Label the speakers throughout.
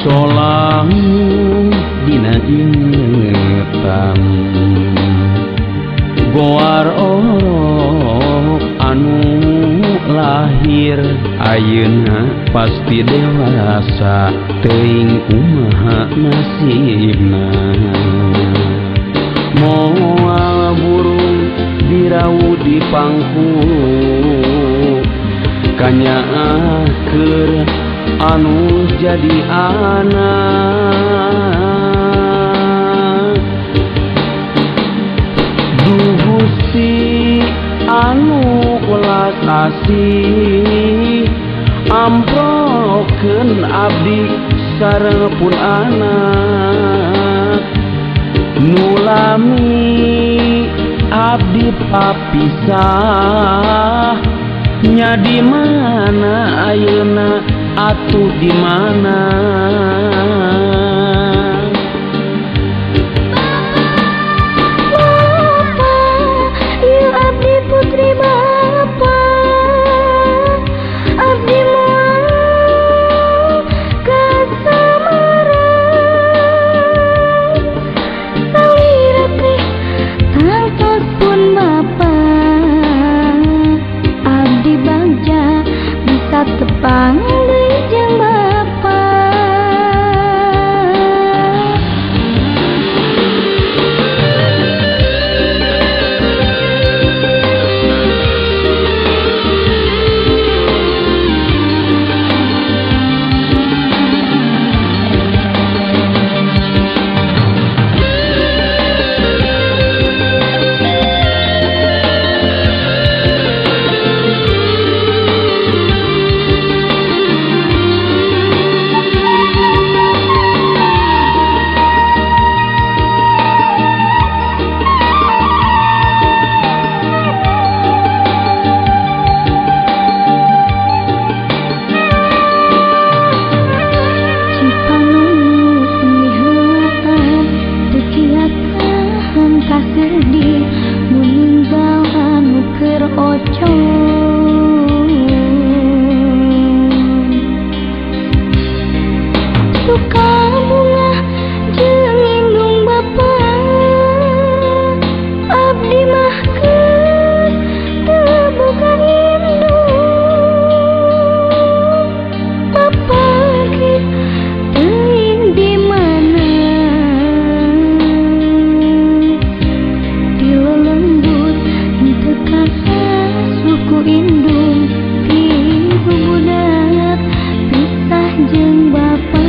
Speaker 1: Colang dina ingetan goar orok anu lahir ayeuna pasti dewasa teuing kumaha nasibna. Moal burung dirau di pangku kanyaah keur anu jadi anak. Duh Gusti anu welas asih, amprokeun abdi sareng pun anak. Nu lami abdi papisah, nya di mana ayeuna atuh di mana.
Speaker 2: Bapa, ieu abdi putri Bapa, abdi moal ka Samarang. Salira teh tangtos pun Bapa, abdi bagja bisa tepang deui jeung Bapa. Cipanunuk miheulaan teu kiat tahan kasedih mun ninggal anu keur ocon. Suka bunga jeung indung bapa, abdi mah geus teu boga indung. Bapa ge teuing di mana, di lelembut henteu kaasup ku indung. Ti bubudak pisah jeung bapa,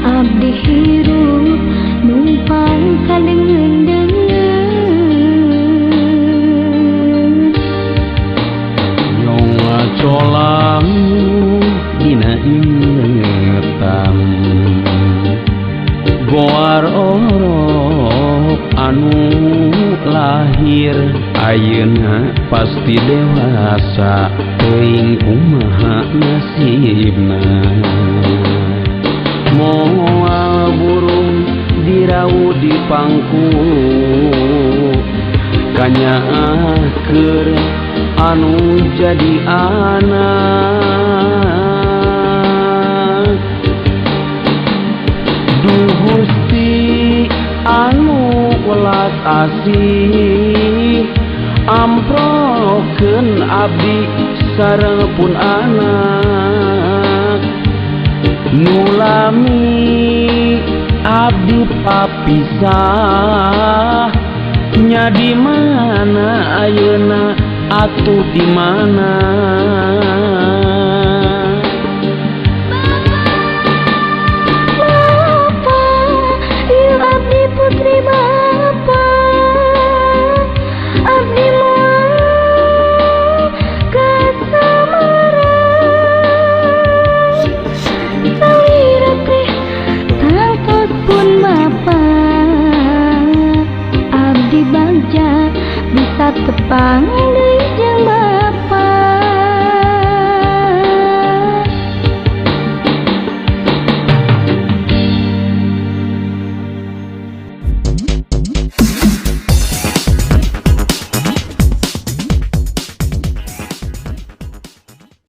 Speaker 2: abdi hirup numpang kadeungeun-deungeun.
Speaker 1: Nyong colang dina ingetan goar orok anu lahir ayeuna pasti dewasa teuing kumaha nasibna. Moal burung dirau di pangku kanyaah keur anu jadi anak. Duh Gusti anu welas asih, amprokeun abdi sareng pun anak. Nu lami abdi papisah, nya di mana ayeuna atuh di mana.